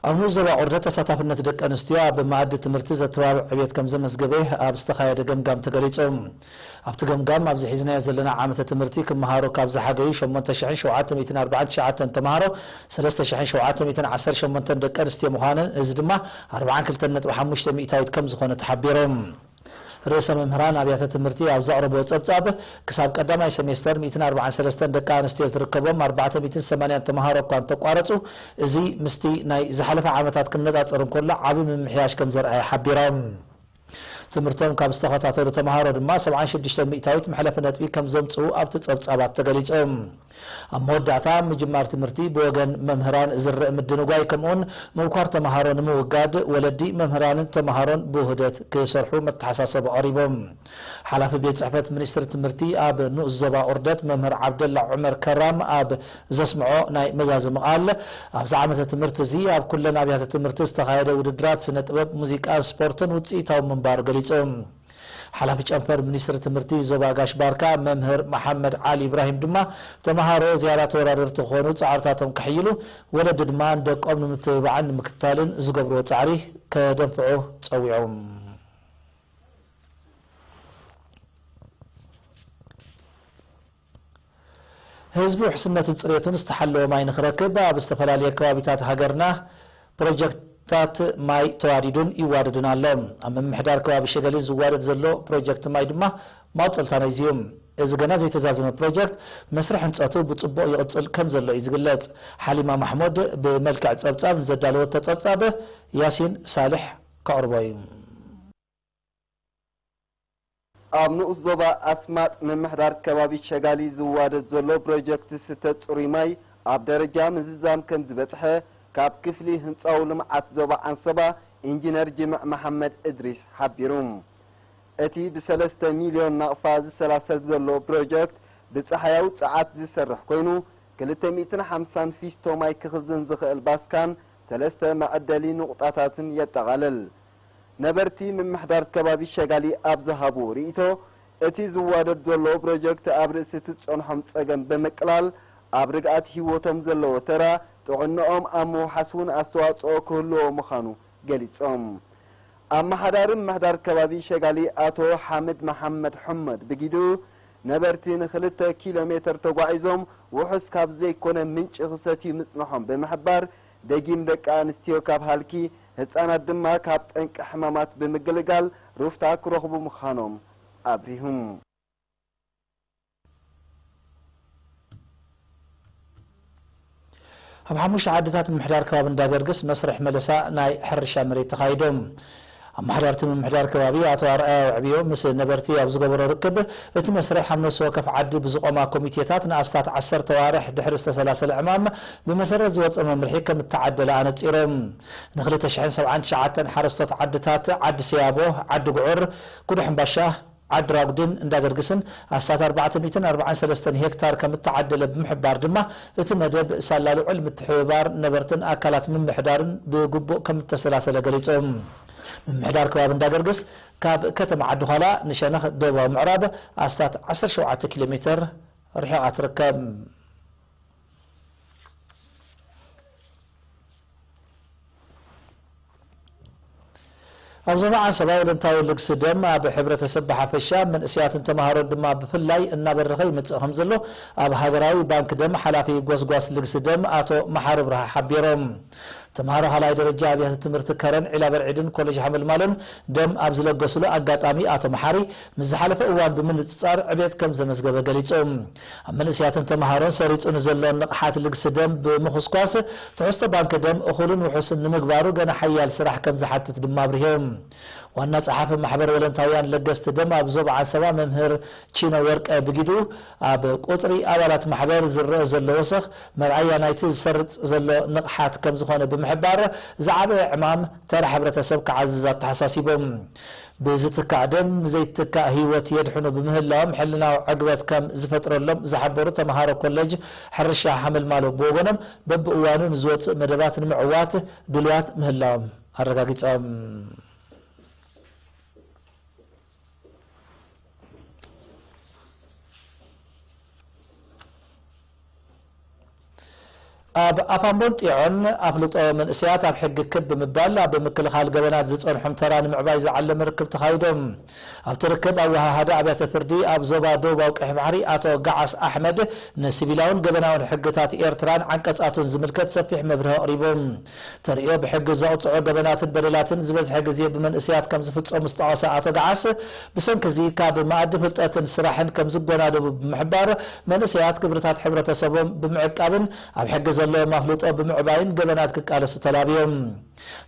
ኣብ ንኡስ ዞባ ቁርደት ተሳታፍነት ደቂ ኣንስትዮ ኣብ መኣዲ ትምህርቲ ዘተባብዕ ዕብየት ከም ዘመዝገበ ኣብ ዝተኻየደ ገምጋም ተገሊጹ። ኣብቲ ገምጋም፣ ኣብዚ ሒዝናዮ ዘለና ዓመተ ትምህርቲ ክመሃሩ ካብ ዝሓገዩ ሸሞንተ ሽሕን ሸውዓተ ሚእትን ኣርባዓን ትሽዓተን ተምሃሮ፣ ሰለስተ ሽሕን ሸውዓተ ሚእትን ዓሰርተ ሸሞንተን ደቂ ኣንስትዮ ምዃነን፣ እዚ ድማ ኣርባዓን ክልተን ነጥቢ ሓሙሽተ ሚእታዊት ከም ዝኾነ ተሓቢሩ። ርእሰ መምህራን ኣብያተ ትምህርቲ ኣብ ዘቕረብዎ ጸብጻብ፣ ክሳብ ቀዳማይ ሰሜስተር ሚእትን ኣርባዓን ሰለስተን ደቂ ኣንስትዮ ዝርከቦም ኣርባዕተ ሚእትን ሰማንያን ተምሃሮ እኳ እንተቋረጹ፣ እዚ ምስቲ ናይ ዝሓለፈ ዓመታት ክነጻጸር እንከሎ ዓቢ ምምሕያሽ ከም ዘርኣየ ሓቢሮም። ትምህርቶም ካብ ዝተኸታተሉ ተምሃሮ ድማ ሰብዓን ሽዱሽተ ሚእታዊት መሕለፊ ነጥቢ ከም ዘምጽኡ ኣብቲ ጸብጻባት ተገሊጹ። ኣብ መወዳእታ፣ ኣብ ምጅማር ትምህርቲ ብወገን መምህራን ዝረአ ምድንጓይ፣ ከምኡውን ምብኳር ተምሃሮ ንምውጋድ፣ ወለዲ፣ መምህራንን ተምሃሮን ብውህደት ክሰርሑ መተሓሳሰቢ ቀሪቦም። ሓላፊ ቤት ጽሕፈት ሚኒስትሪ ትምህርቲ ኣብ ንኡስ ዞባ ቁርደት፣ መምህር ዓብደላ ዑመር ከራም፣ ኣብ ዘስምዖ ናይ መዛዘሚ ቃል፣ ኣብዚ ዓመተ ትምህርቲ እዚ ኣብ ኩለን ኣብያተ ትምህርቲ ዝተኻየደ ውድድራት ስነ ጥበብ፣ ሙዚቃን ስፖርትን ውጽኢታዊ ምንባሩ ገሊጹ። ሓላፊ ጨንፈር ሚኒስትሪ ትምህርቲ ዞባ ጋሽ ባርካ፣ መምህር መሓመድ ዓሊ ኢብራሂም ድማ፣ ተምሃሮ ዝያዳ ተወዳደርቲ ክኾኑ ጻዕርታቶም ከሕይሉ፣ ወለዲ ድማ ንደቆም ንምትብባዕን ንምክትታልን ዝገብርዎ ጻዕሪ ከደንፍዑ ጸዊዖም። ህዝቢ ውሕስነቱን ጽሬቱን ዝተሓለወ ማይ ንኽረክብ ኣብ ዝተፈላለየ ከባቢታት ሃገርና ፕሮጀክታት ማይ ተዋዲዱን ይዋደድን ኣሎ። ኣብ ምምሕዳር ከባቢ ሸገሊ ዝዋደድ ዘሎ ፕሮጀክት ማይ ድማ ማውጸልታ ናይዚ እዩ። እዚ ገና ዘይተዛዘመ ፕሮጀክት መስርሕ ህንጸቱ ብጽቡቕ ይቕጽል ከም ዘሎ እዩ ዝግለጽ። ሓሊማ ማሕሙድ ብመልክዕ ጸብጻብ ንዘዳለወቶ ጸብጻብ ያሲን ሳልሕ ከቕርቦ እዩ። ኣብ ንኡስ ዞባ ኣስማጥ ምምሕዳር ከባቢ ሸጋሊ ዝዋደድ ዘሎ ፕሮጀክት ዝስተ ጽሩይ ማይ ኣብ ደረጃ ምዝዛም ከም ዝበጽሐ ካብ ክፍሊ ህንጻዊ ልምዓት ዞባ ዓንሰባ ኢንጂነር ጅምዕ መሓመድ እድሪስ ሓቢሩ። እቲ ብሰለስተ ሚልዮን ናቕፋ ዝሰላሰል ዘሎ ፕሮጀክት ብጸሓያዊ ጸዓት ዝሰርሕ ኮይኑ፣ ክልተ ሚእትን ሓምሳን ፊስቶ ማይ ክኽዝን ዝኽእል ባስካን ሰለስተ መዐደሊ ንቑጣታትን የጠቓልል። ነበርቲ ምምሕዳር ከባቢ ሸጋሊ ኣብ ዝሃብዎ ርእይቶ፣ እቲ ዝዋደድ ዘሎ ፕሮጀክት ኣብ ርእሲ እቲ ዝጸንሖም ጸገም ብምቅላል፣ ኣብ ርግኣት ህይወቶም ዘለዎ ተራ፣ ጥዕንኦም ኣብ ምውሓስ እውን ኣስተዋጽኦ ክህልዎ ምዃኑ ገሊጾም። ኣመሓዳሪ ምምሕዳር ከባቢ ሸጋሊ ኣቶ ሓምድ መሓመድ ሑመድ ብጊዱ፣ ነበርቲ ንክልተ ኪሎ ሜተር ተጓዒዞም ውሑስ ካብ ዘይኮነ ምንጪ ክሰትዩ ምጽንሖም ብምሕባር፣ ደጊም ደቂ ኣንስትዮ ካብ ሃልኪ፣ ህጻናት ድማ ካብ ጠንቂ ሕማማት ብምግልጋል ሩፍታ ክረኽቡ ምዃኖም ኣብሪሁ። ኣብ ሓሙሽተ ዓድታት ምምሕዳር ከባቢ እንዳገርግስ መስርሕ መለሳ ናይ ሕርሻ መሬት ተኻይዱ። ኣመሓዳርቲ ምምሕዳር ከባቢ ኣቶ ኣርኣያ ውዕብዮ ምስ ነበርቲ ኣብ ዝገበሮ ርክብ፣ እቲ መስርሕ ኣብ ነፍሲ ወከፍ ዓዲ ብዝቖማ ኮሚቴታት ንኣስታት ዓሰርተ ኣዋርሕ ድሕሪ ዝተሰላሰለ ዕማም ብመሰረት ዝወፀ መምርሒ ከም እተዓደለ ኣነፂሮም። ንክልተ ሽሕን ሰብዓን ትሽዓተን ሓረስቶት ዓድታት ዓዲ ሰያቦ፣ ዓዲ ጉዑር፣ ኩዶ ሕምባሻ፣ ዓዲ ራጉድን እንዳገርግስን ኣስታት ኣርባዕተ ሚእትን ኣርባዓን ሰለስተን ሄክታር ከም እተዓደለ ብምሕባር ድማ፣ እቲ መደብ ሳላ ልዑል ምትሕብባር ነበርትን ኣካላት ምምሕዳርን ብግቡእ ከም እተሰላሰለ ገሊጾም። ምምሕዳር ከባቢ እንዳገርግስ ካብ ከተማ ዓዲ ዃላ ንሸነኽ ደቡባዊ ምዕራብ ኣስታት ዓሰርተ ሸውዓተ ኪሎ ሜተር ርሒቓ ትርከብ። ኣብ ዞባ ዓሰባ ወለንታዊ ልግሲ ደም ኣብ ሕብረተሰብ ብሓፈሻ፣ መንእሰያትን ተምሃሮን ድማ ብፍላይ እናበረኸ ይመጽእ ከም ዘሎ ኣብ ሃገራዊ ባንክ ደም ሓላፊ ጎስጓስ ልግሲ ደም ኣቶ መሓሪ ብርሃ ሓቢሮም። ተምሃሮ ካልኣይ ደረጃ ኣብያተ ትምህርቲ ከረን ዒላበርዒድን ኮሌጅ ሓመልማሎን ደም ኣብ ዝለገስሉ ኣጋጣሚ ኣቶ መሓሪ ምስ ዝሓለፈ እዋን ብምንጽጻር ዕቤት ከም ዘመዝገበ ገሊጹ። ኣብ መንእሰያትን ተምሃሮን ሰሪጹ ንዘሎ ንቕሓት ልግሲ ደም ብምኹስኳስ፣ ትሕዝቶ ባንኪ ደም እኹልን ውሑስን ንምግባሩ ገና ሓያል ስራሕ ከም ዝሓትት ድማ ኣብሪሆም። ዋና ጸሓፊ ማሕበር ወለንታውያን ለገስቲ ደም ኣብ ዞባ ዓሰባ መምህር ቺኖ ወርቀ ብጊዱ፣ ኣብ ቁጽሪ ኣባላት ማሕበር ዝረአ ዘሎ ወሰኽ መርኣያ ናይቲ ዝሰርጽ ዘሎ ንቕሓት ከም ዝኾነ ብምሕባር፣ ዝዓበየ ዕማም ተራ ሕብረተሰብ ክዓዝዝ ኣተሓሳሲቦም። ብዝትካእ ደም ንዘይትካእ ህይወት የድሕኑ ብምህላዎም ሕልናዊ ዕግበት ከም ዝፈጥረሎም ዝሓበሩ ተምሃሮ ኮሌጅ ሕርሻ ሓመልማሎ ብወገኖም፣ በብእዋኑ ንዝወጽእ መደባት ንምዕዋት ድልዋት ምህላዎም ኣረጋጊጾም። ኣብ ኣፋምቦን ጢዖን ኣፍልጦ መንእሰያት ኣብ ሕጊ ክብ ብምባል ኣብ ምክልኻል ገበናት ዝጸንሖም ተራ ንምዕባይ ዝዓለመ ርክብ ተኻይዶም። ኣብቲ ርክብ ኣወሃሃዲ ኣብያተ ፍርዲ ኣብ ዞባ ደቡባዊ ቀይሕ ባሕሪ ኣቶ ገዓስ ኣሕመድ ንሲቪላውን ገበናውን ሕግታት ኤርትራን ዓንቀጻቱን ዝምልከት ሰፊሕ መብርሂ ኣቕሪቦም። ተርእዮ ብሕጊ ዘቕጽዑ ገበናትን በደላትን ዝበዝሐ ግዜ ብመንእሰያት ከም ዝፍጸሙ ዝጠቐሰ ኣቶ ገዓስ፣ ብሰንኪ እዚ ካብ መኣዲ ፍልጠትን ስራሕን ከም ዝጎናደቡ ብምሕባር፣ መንእሰያት ክብርታት ሕብረተሰቦም ብምዕቃብን ኣብ ሕጊ ዘለዎም ኣፍልጦ ብምዕባይን ገበናት ክቃለሱ ተላብዮም።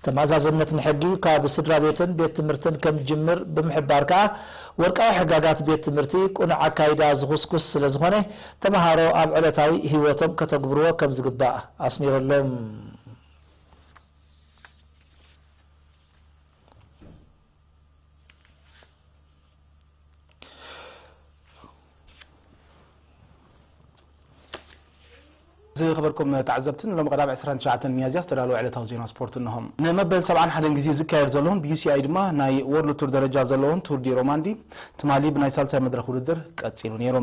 ተማዛዝነት ንሕጊ ካብ ስድራ ቤትን ቤት ትምህርትን ከም ዝጅምር ብምሕባር ከኣ፣ ወርቃዊ ሕጋጋት ቤት ትምህርቲ ቅኑዕ ኣካይዳ ዝኹስኩስ ስለ ዝኾነ፣ ተመሃሮ ኣብ ዕለታዊ ህይወቶም ከተግብርዎ ከም ዝግባእ ኣስሚረሎም። ዝኸበርኩም ተዓዘብቲ፣ ንሎሚ ቀዳም ዕስራን ትሽዓተን ሚያዝያ ዝተዳለወ ዕለታዊ ዜና ስፖርት እንሆ። ንመበል ሰብዓን ሓደን ግዜ ዝካየድ ዘለዎን ብዩ ሲ ኣይ ድማ ናይ ወርልድ ቱር ደረጃ ዘለዎን ቱር ዲ ሮማንዲ ትማሊ ብናይ ሳልሳይ መድረኽ ውድድር ቀጺሉ ነይሩ።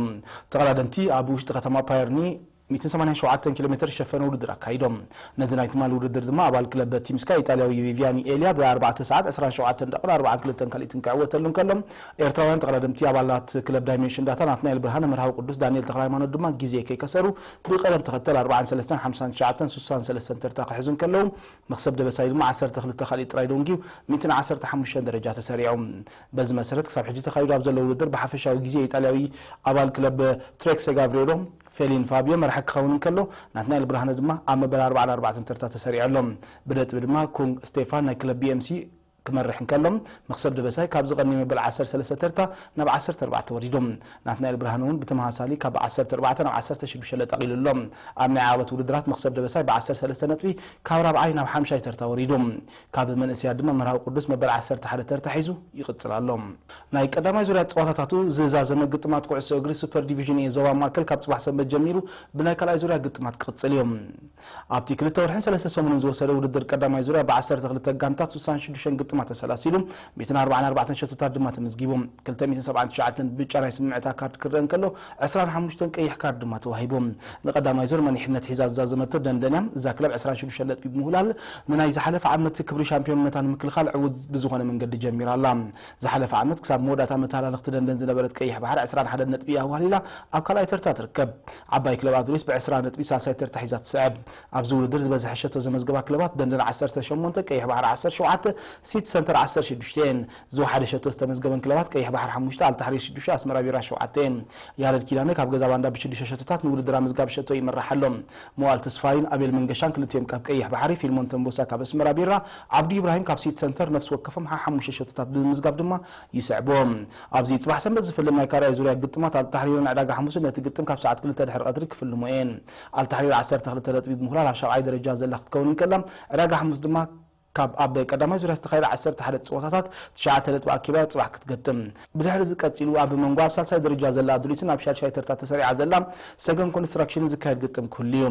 ተቐዳደምቲ ኣብ ውሽጢ ከተማ ፓየርኒ ሚእትን ሰማንያን ሸውዓተን ኪሎ ሜትር ዝሸፈነ ውድድር ኣካይዶም። ነዚ ናይ ትማሊ ውድድር ድማ ኣባል ክለብ ቲም ስካይ ኢጣልያዊ ቪቪያኒ ኤልያ ብኣርባዕተ ሰዓት ዕስራን ሸውዓተን ደቂቕን ኣርባዓን ክልተን ካልኢትን ክዕወተሉ እንከሎ፣ ኤርትራውያን ተቐዳደምቲ ኣባላት ክለብ ዳይሜንሽን ዳታ ናትናኤል ብርሃነ፣ መርሃዊ ቅዱስ፣ ዳንኤል ተኽለሃይማኖት ድማ ግዜ ከይከሰሩ ብቐደም ተኸተል ኣርባዓን ሰለስተን ሓምሳን ትሽዓተን ሱሳን ሰለስተን ተርታ ክሕዙ እንከለዉ፣ መኽሰብ ደበሳይ ድማ ዓሰርተ ክልተ ካልኢት ጥራይ ደንጊዩ ሚእትን ዓሰርተ ሓሙሽተን ደረጃ ተሰሪዑ። በዚ መሰረት ክሳብ ሕጂ ተኻይዱ ኣብ ዘሎ ውድድር ብሓፈሻዊ ግዜ ኢጣልያዊ ኣባል ክለብ ትሬክሰ ጋብሪኤሎ ፌሊን ፋቢዮ መራሒ ክኸውን እንከሎ፣ ናትናኤል ብርሃነ ድማ ኣብ መበል ኣርባዓን ኣርባዕተን ተርታ ተሰሪዑ ኣሎ። ብነጥቢ ድማ ኩንግ ስቴፋን ናይ ክለብ ቢ ኤም ሲ ክመርሕ እንከሎ፣ መኽሰብ ደበሳይ ካብ ዝቐንየ መበል ዓሰርተ ሰለስተ ተርታ ናብ ዓሰርተ ኣርባዕተ ወሪዱ። ናትናኤል ብርሃነ እውን ብተመሳሳሊ ካብ ዓሰርተ ኣርባዕተ ናብ ዓሰርተ ሽዱሽተ ለጣቒሉ ኣሎ። ኣብ ናይ ዓቐበት ውድድራት መኽሰብ ደበሳይ ብዓሰርተ ሰለስተ ነጥቢ ካብ ራብዓይ ናብ ሓምሻይ ተርታ ወሪዱ። ካብ መንእሰያት ድማ መርሃዊ ቅዱስ መበል ዓሰርተ ሓደ ተርታ ሒዙ ይቕጽል ኣሎ። ናይ ቀዳማይ ዙርያ ጸዋታታቱ ዝዛዘመ ግጥማት ኩዕሶ እግሪ ሱፐር ዲቪዥን ኤ ዞባ ማእከል ካብ ጽባሕ ሰንበት ጀሚሩ ብናይ ካልኣይ ዙርያ ግጥማት ክቕጽል እዩ። ኣብቲ ክልተ ወርሕን ሰለስተ ሰሙንን ዝወሰደ ውድድር ቀዳማይ ዙርያ ብዓሰርተ ክልተ ጋንታት ሱሳን ሽዱሽተን ግጥማት ተሰላሲሉ፣ ሚእትን ኣርባዓን ኣርባዕተን ሸቶታት ድማ ተመዝጊቡ። ክልተ ሚእትን ሰብዓን ትሽዓተን ብጫ ናይ ስምዕታ ካርድ ክረአ እንከሎ፣ ዕስራን ሓሙሽተን ቀይሕ ካርድ ድማ ተዋሂቡ። ንቀዳማይ ዙር መሪሕነት ሒዛ ዝዛዘመቶ ደንደን እያ። እዛ ክለብ ዕስራን ሽዱሽተን ነጥቢ ብምውላል፣ ንናይ ዝሓለፈ ዓመት ክብሪ ሻምፒዮንነታ ንምክልኻል ዕዉት ብዝኾነ መንገዲ ጀሚራ ኣላ። ዝሓለፈ ዓመት ክሳብ መወዳእታ መተሃላለኽቲ ደንደን ዝነበረት ቀይሕ ባሕሪ ዕስራን ሓደን ነጥቢ እያ ኣዋህሊላ ኣብ ካልኣይ ተርታ ትርከብ። ዓባይ ክለብ ኣዱሊስ ብዕስራ ነጥቢ ሳልሳይ ተርታ ሒዛ ትስዕብ። ኣብዚ ውድድር ዝበዝሐ ሸቶ ዘመዝገባ ክለባት ደንደን ዓሰርተ ሸሞንተ፣ ቀይሕ ባሕሪ ዓሰርተ ሸውዓተ፣ ሲቲ ሰንተር ዓሰርተ ሽዱሽተ እየን። ዝወሓደ ሸቶ ዝተመዝገበን ክለባት ቀይሕ ባሕሪ ሓሙሽተ፣ ኣልታሕሪር ሽዱሽተ፣ ኣስመራ ቢራ ሸውዓተ እየን። ያረድ ኪዳነ ካብ ገዛ ባንዳ ብሽዱሽተ ሸቶታት ንውድድር ኣብ ምዝጋብ ሸቶ ይመርሕ ኣሎ። መዋል ተስፋይን ኣቤል መንገሻን ክልቲኦም ካብ ቀይሕ ባሕሪ፣ ፊልሞን ተንቦሳ ካብ ኣስመራ ቢራ፣ ዓብዱ ኢብራሂም ካብ ሲቲ ሰንተር ነፍሲ ወከፎም ሓሓሙሽተ ሸቶታት ብምምዝጋብ ድማ ይስዕብዎም። ኣብዚ ጽባሕ ሰንበት ዝፍልም ናይ ካልኣይ ዙርያ ግጥማት ኣልታሕሪርን ዕዳጋ ሓሙስን ነቲ ግጥም ካብ ሰዓት ክልተ ድሕሪ ቀትሪ ክፍልሞ እየን። ኣልታሕሪር ዓሰርተ ክልተ ነጥቢ ብምኹላል ኣብ ሻብዓይ ደረጃ ዘላ ክትከውን እንከላ፣ ዕዳጋ ሓሙስ ድማ ካብ ኣብ ቀዳማይ ዙርያ ዝተኻየደ ዓሰርተ ሓደ ጸወታታት ትሽዓተ ነጥቢ ኣኪባ ጽባሕ ክትገጥም። ብድሕሪ እዚ ቀጺሉ ኣብ መንጎ ኣብ ሳልሳይ ደረጃ ዘላ ኣዱሊትን ኣብ ሻድሻይ ተርታ ተሰሪዓ ዘላ ሰገን ኮንስትራክሽንን ዝካየድ ግጥም ክህሉ እዩ።